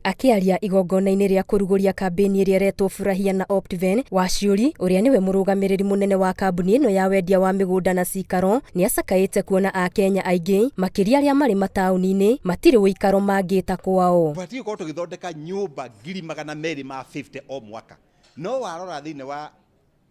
Akĩaria igongona-inĩ rĩa kũrugũria kambĩini ĩrĩa ĩretwo Furahia na Optiven, Waciũri, ũrĩa nĩwe mũrũgamĩrĩri mũnene wa kambuni ĩno ya wendia wa mĩgũnda na cikaro, nĩ acakaĩte kuona Akenya aingĩ, makĩria arĩa marĩ mataũni-inĩ, matirĩ ũikaro mangĩta kwao. Tũbatiĩ gũkorwo tũgĩthondeka nyũmba 250,000 o mwaka, no warora thĩinĩ wa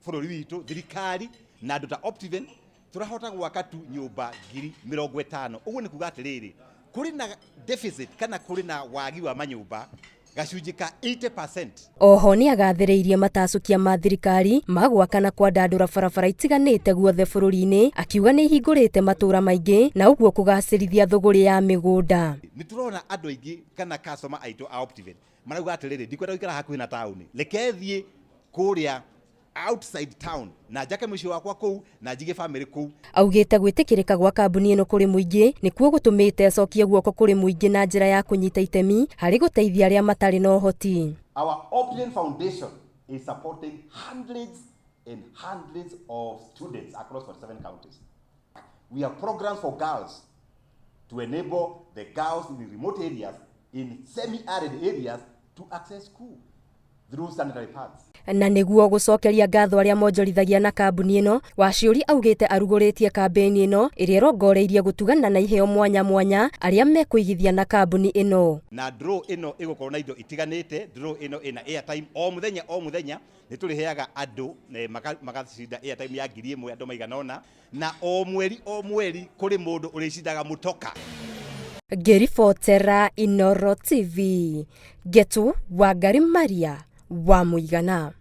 bũrũri witũ, thirikari na andũ ta Optiven tũrahota gwaka tu nyũmba 50,000. Ũguo nĩ kuga atĩrĩrĩ, kũrĩ na deficit kana kũrĩ na wagi wa manyũmba gacunjĩ ka 80%. Oho nĩagathĩrĩirie matacũkia ma thirikari ma gwaka na kwandandũra barabara itiganĩte guothe bũrũri-inĩ, akiuga nĩ ihingũrĩte matũra maingĩ na ũguo kũgacĩrithia thũgũrĩ ya mĩgũnda. Nĩ tũrona andũ aingĩ kana customer aitũ a Optiven marauga atĩrĩrĩ, ndikwenda gũikara hakuhĩ na taũni, reke thiĩ kũrĩa outside town na njake mũciĩ wakwa kũu na njige family kũu. Augĩte gwĩtĩkĩrĩka gwa kambuni ĩno kũrĩ mũingĩ nĩkuo gũtũmĩte acokie guoko kũrĩ mũingĩ na njĩra ya kũnyita itemi harĩ gũteithia arĩa matarĩ na ũhoti. Our Optiven Foundation is supporting hundreds and hundreds of students across 47 counties. We have programs for girls to enable the girls in remote areas, in semi-arid areas, to access school through sanitary pads. Na nĩguo gũcokeria ngatho arĩa monjorithagia na kambuni ĩno, Waciũri augĩte arugũrĩtie kambĩini ĩno ĩrĩa ĩrongoreirie gũtugana na iheo mwanya mwanya arĩa mekũigithia na kambuni ĩno. Na draw ĩno ĩgũkorwo na indo itiganĩte, draw ĩno ĩna airtime o mũthenya o mũthenya nĩ tũrĩheaga andũ magacinda airtime ya 1000 andũ maigana ũna, na o mweri o mweri kũrĩ mũndũ ũrĩcindaga mũtoka. Ngĩribotera Inooro TV, Ngetu Wangari Maria wa Mũigana.